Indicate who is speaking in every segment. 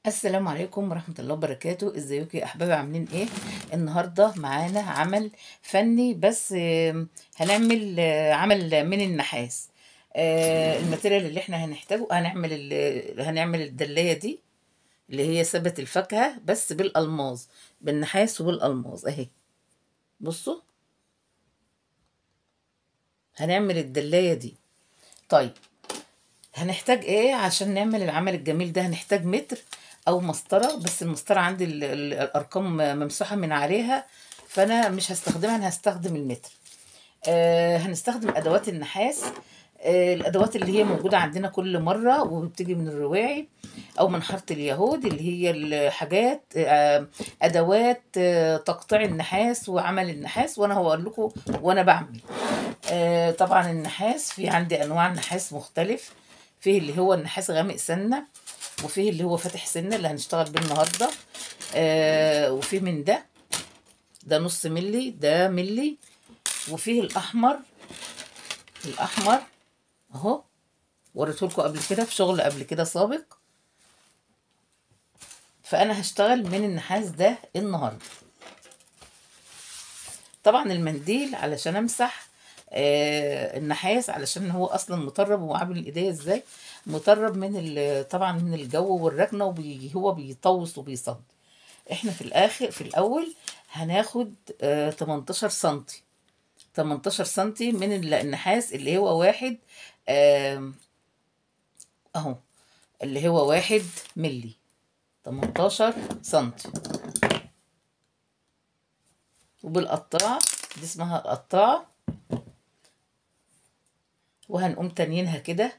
Speaker 1: السلام عليكم ورحمة الله وبركاته. ازيكم يا احبابي؟ عاملين ايه؟ النهاردة معانا عمل فني، بس هنعمل عمل من النحاس. ال material اللي احنا هنحتاجه، هنعمل الدلاية دي اللي هي سبت الفاكهة، بس بالألماظ، بالنحاس وبالألماظ اهي. بصوا هنعمل الدلاية دي. طيب هنحتاج ايه عشان نعمل العمل الجميل ده؟ هنحتاج متر او مسطرة، بس المسطره عندي الارقام ممسوحة من عليها، فانا مش هستخدمها، انا هستخدم المتر. هنستخدم ادوات النحاس، الادوات اللي هي موجودة عندنا كل مرة وبتيجي من الرواعي او من حارة اليهود، اللي هي الحاجات ادوات تقطيع النحاس وعمل النحاس، وانا هقول لكم وانا بعمل. طبعا النحاس في عندي انواع نحاس مختلف، فيه اللي هو النحاس غامق سنة، وفيه اللي هو فاتح سنة اللي هنشتغل بيه النهارده، وفيه من ده نص ملي، ده ملي، وفيه الاحمر، الاحمر اهو وريته لكم قبل كده في شغل قبل كده سابق. فانا هشتغل من النحاس ده النهارده. طبعا المنديل علشان امسح النحاس، علشان هو اصلا مطرب، وعامل الايديه ازاي مطرب من طبعا من الجو والركنه، وهو بيطوس وبيصد. احنا في الاخر في الاول هناخد 18 سنتي، 18 سنتي من النحاس اللي هو واحد، اهو اللي هو 1 ملي، 18 سنتي. وبالقطاعه دي اسمها القطاعه، وهنقوم تانيينها كده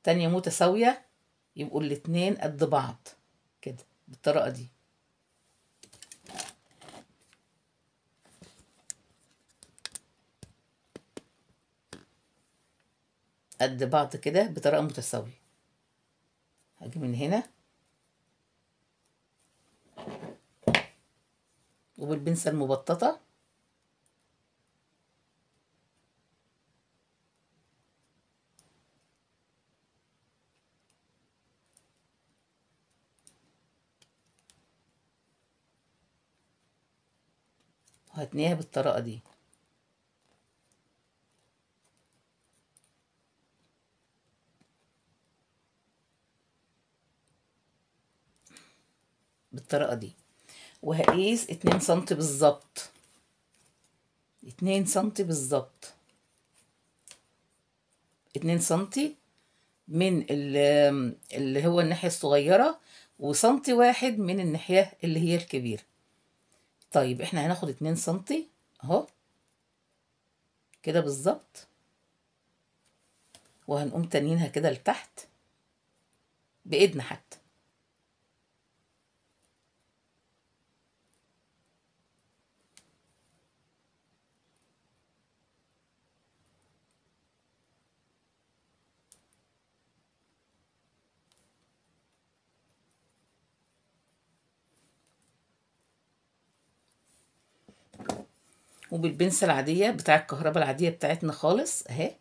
Speaker 1: تانية متساوية، يبقوا الاتنين قد بعض كده بالطريقة دي. قد بعض كده بطريقة متساوية. هاجي من هنا وبالبنسة المبططة وهتنيها بالطريقة دي. بالطريقة دي، وهقيس 2 سنتي بالظبط، 2 سنتي بالظبط، 2 سنتي من اللي هو الناحية الصغيرة، وسنتي واحد من الناحية اللي هي الكبيرة. طيب احنا هناخد 2 سنتي اهو كده بالظبط، وهنقوم تانيينها كده لتحت بايدنا حتى. وبالبنسة العادية بتاع الكهرباء العادية بتاعتنا خالص اهي.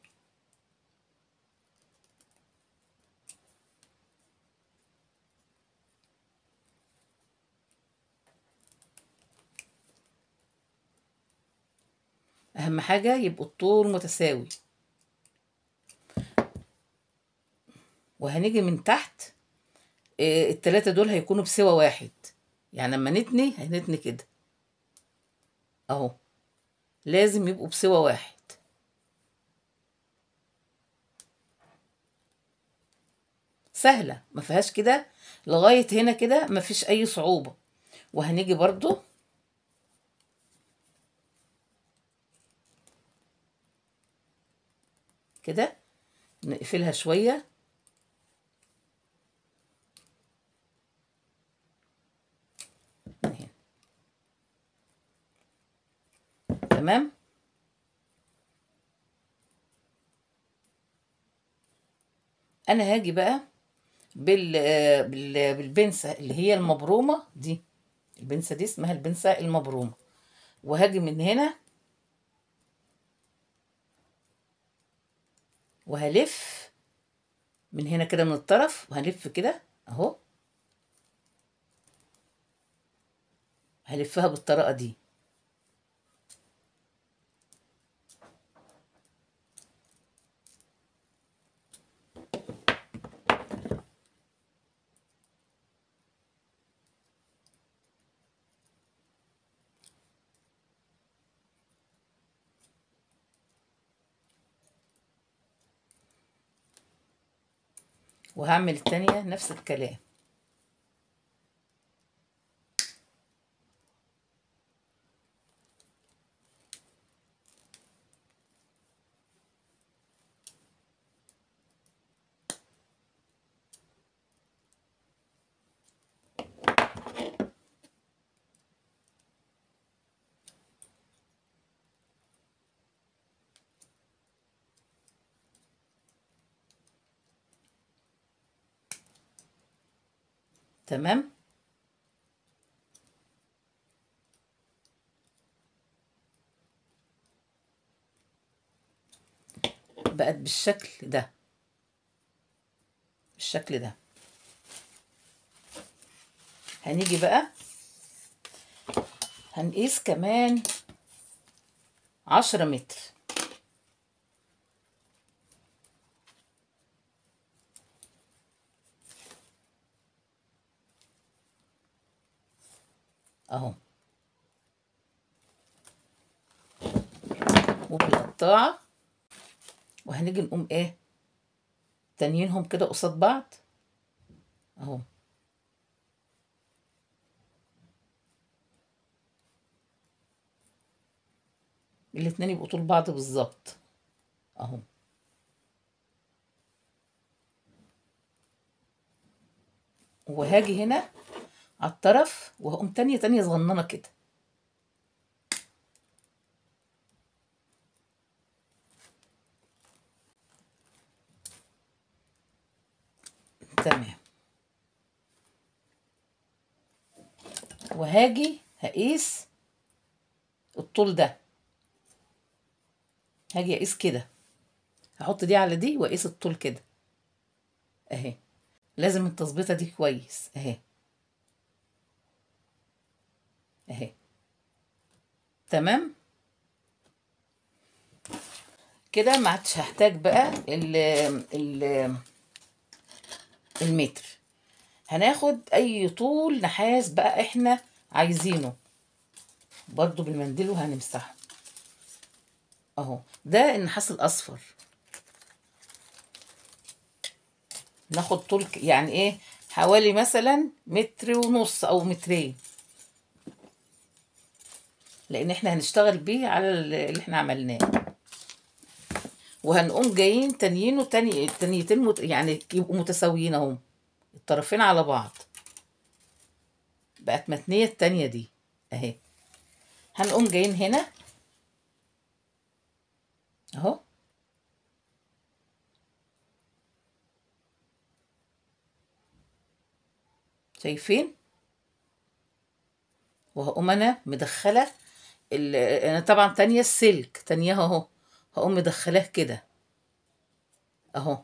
Speaker 1: اهم حاجة يبقوا الطول متساوي. وهنيجي من تحت، التلاتة دول هيكونوا بسوى واحد، يعني لما نتني هنتني كده اهو، لازم يبقوا بسوى واحد. سهلة ما فيهاش كده لغاية هنا كده، ما فيش اي صعوبة. وهنيجي برضو كده نقفلها شوية، تمام. انا هاجي بقى بالبنسة اللي هي المبرومة دي، البنسة دي اسمها البنسة المبرومة، وهاجي من هنا وهلف من هنا كده من الطرف، وهلف كده اهو هلفها بالطريقة دي. وهعمل التانية نفس الكلام. تمام. بقت بالشكل ده، بالشكل ده. هنيجي بقى هنقيس كمان 10 متر. اهو، وبالقطاعة. وهنيجي نقوم ايه تانيينهم كده قصاد بعض اهو. الاتنين يبقوا طول بعض بالظبط اهو. وهاجي هنا على الطرف وهقوم تانية تانية صغننة كده. تمام. وهاجي هقيس الطول ده، هاجي اقيس كده، هحط دي على دي واقيس الطول كده اهي. لازم التظبيطه دي كويس اهي اهي. تمام كده. ما عادش هحتاج بقى ال ال المتر. هناخد اي طول نحاس بقى احنا عايزينه برضو بالمنديل وهنمسحه اهو. ده النحاس الاصفر. ناخد طول يعني ايه حوالي مثلا 1.5 متر او 2 متر، لان احنا هنشتغل بيه على اللي احنا عملناه. وهنقوم جايين تانيين وتاني تانيتين يعني يبقوا متساويين اهو، الطرفين على بعض. بقت متنية التانية دي اهي. هنقوم جايين هنا اهو، شايفين؟ وهقوم انا مدخله انا طبعا تانية السلك تانية اهو، هقوم مدخلاه كده اهو.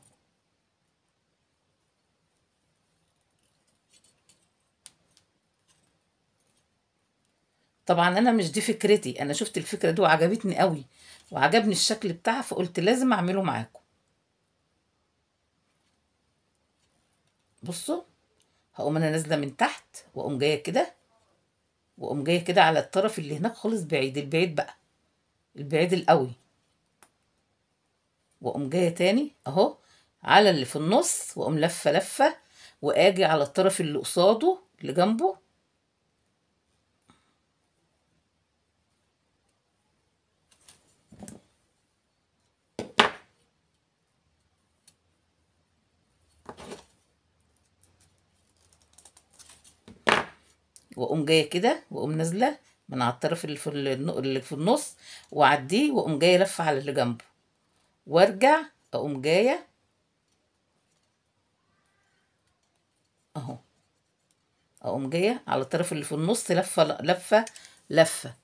Speaker 1: طبعا انا مش دي فكرتي، انا شفت الفكرة دي وعجبتني قوي وعجبني الشكل بتاعها، فقلت لازم اعمله معاكم. بصوا هقوم انا نازله من تحت واقوم جاية كده، واقوم جاية كده على الطرف اللي هناك خالص بعيد، البعيد بقى، البعيد القوي، واقوم جاية تاني اهو على اللي في النص، واقوم لفه لفه واجي على الطرف اللي قصاده اللي جنبه. واقوم جاية كده واقوم نازله من على الطرف اللي في النص واعديه، واقوم جاية لفه على اللي جنبه، وارجع اقوم جاية اهو، اقوم جاية على الطرف اللي في النص لفه لفه لفه.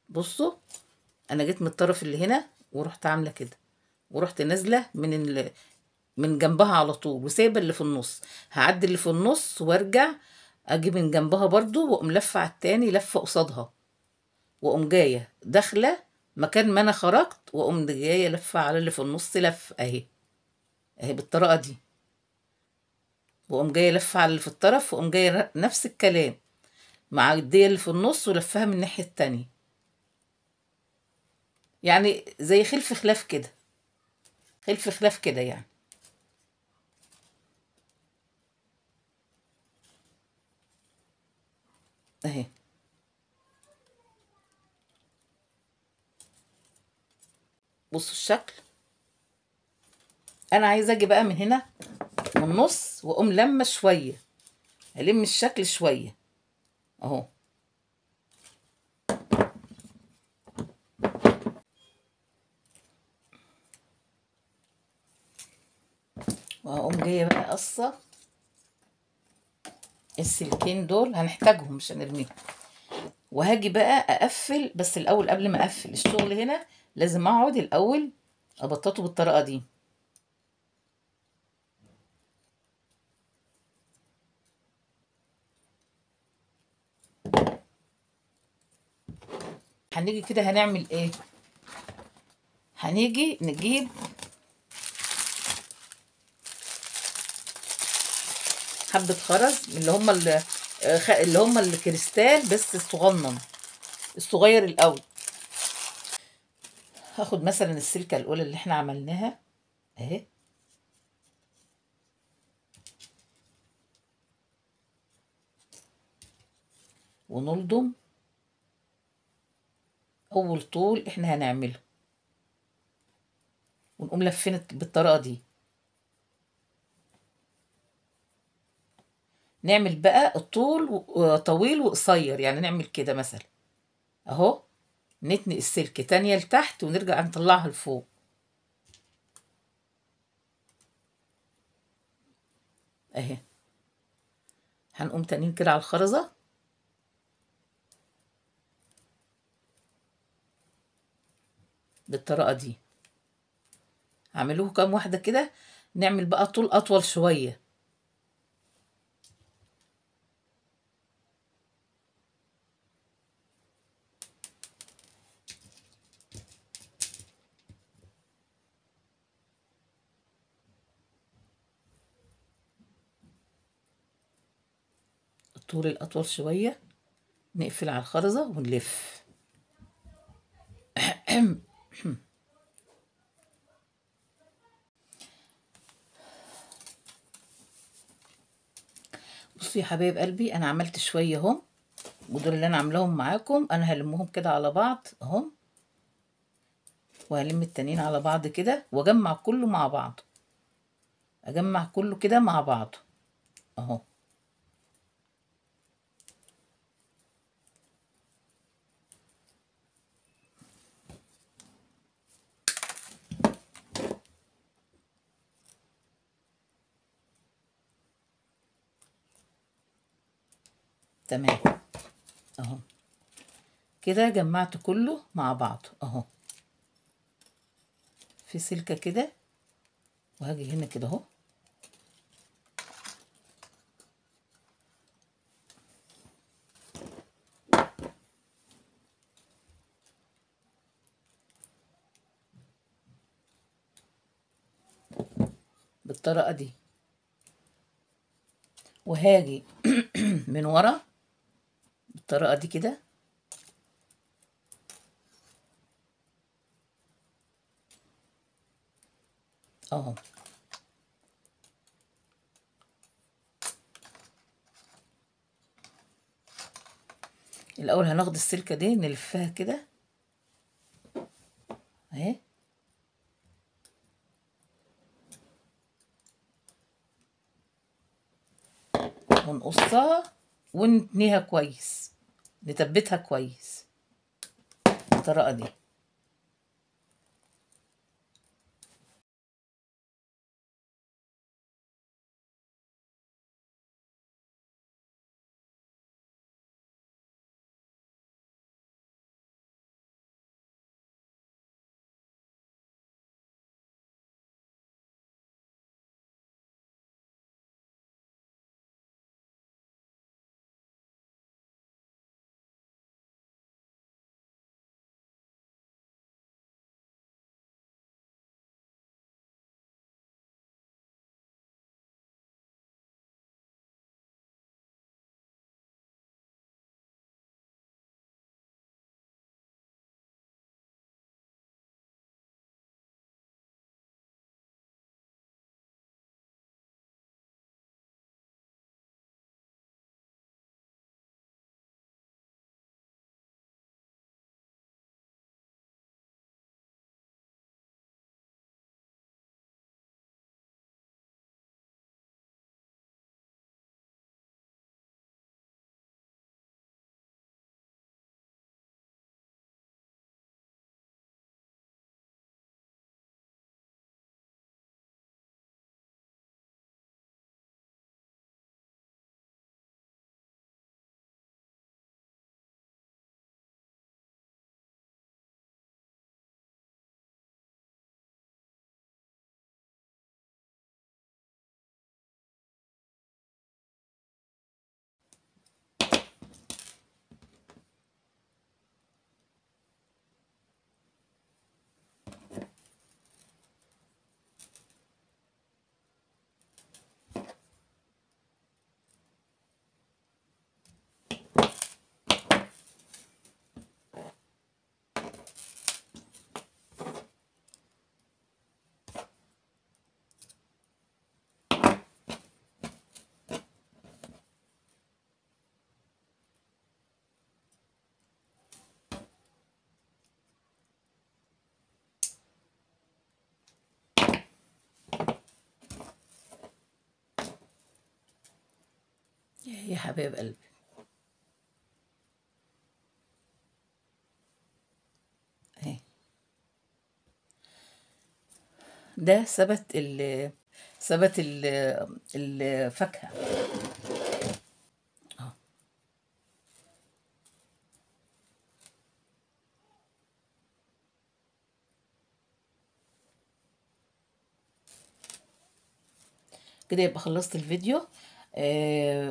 Speaker 1: بصوا انا جيت من الطرف اللي هنا ورحت عامله كده، ورحت نازله من من جنبها على طول وسايبه اللي في النص. هعدي اللي في النص وارجع اجي من جنبها برضو، واقوم لفه على التاني لفه قصادها، واقوم جاية داخله مكان ما انا خرجت، واقوم جاية لفه على اللي في النص لف اهي اهي بالطريقة دي، واقوم جاية لفه على اللي في الطرف، واقوم جاية نفس الكلام معدية اللي في النص ولفها من الناحية التانية. يعني زي خلف خلاف كده، خلف خلاف كده يعني. اهي بصوا الشكل. انا عايزه اجي بقى من هنا من النص واقوم لمه شوية، الم الشكل شوية اهو. وهقوم جاية بقى قصة السلكين دول، هنحتاجهم مش هنرميهم. وهاجي بقى اقفل، بس الاول قبل ما اقفل الشغل هنا لازم اقعد الاول ابططه بالطريقة دي. هنيجي كده هنعمل ايه؟ هنيجي نجيب حبة خرز اللي هم الكريستال بس الصغنن الصغير الاول. هاخد مثلا السلكة الاولى اللي احنا عملناها اهي، ونلضم اول طول احنا هنعمله، ونقوم لفين بالطريقة دي. نعمل بقى الطول طويل وقصير، يعني نعمل كده مثلا اهو، نتني السلك تانية لتحت ونرجع نطلعها لفوق اهي. هنقوم تانيين كده على الخرزة بالطريقة دي. اعملوه كام واحدة كده، نعمل بقى طول اطول شوية. الطول الاطول شوية، نقفل على الخرزة ونلف. بصوا يا حبايب قلبي، انا عملت شوية اهم، ودول اللي انا عاملاهم معاكم انا هلمهم كده على بعض اهم، وهلم التانيين على بعض كده، واجمع كله مع بعض، اجمع كله كده مع بعض اهو. تمام اهو كده جمعت كله مع بعض اهو في سلكة كده، وهاجي هنا كده اهو. بالطريقة دي، وهاجي من ورا بالطريقة دي كده، اهو. الاول هناخد السلكة دي نلفها كده اهي، ونقصها ونتنيها كويس، نثبتها كويس بالطريقة دي. يا حبايب قلبي. اهي ده ثبت ثبت الفاكهة. كده يبقى خلصت الفيديو.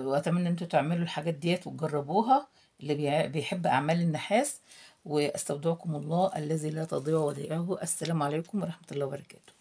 Speaker 1: واتمنى انتوا تعملوا الحاجات ديت وتجربوها، اللي بيحب اعمال النحاس. واستودعكم الله الذي لا تضيع ودائعه. السلام عليكم ورحمة الله وبركاته.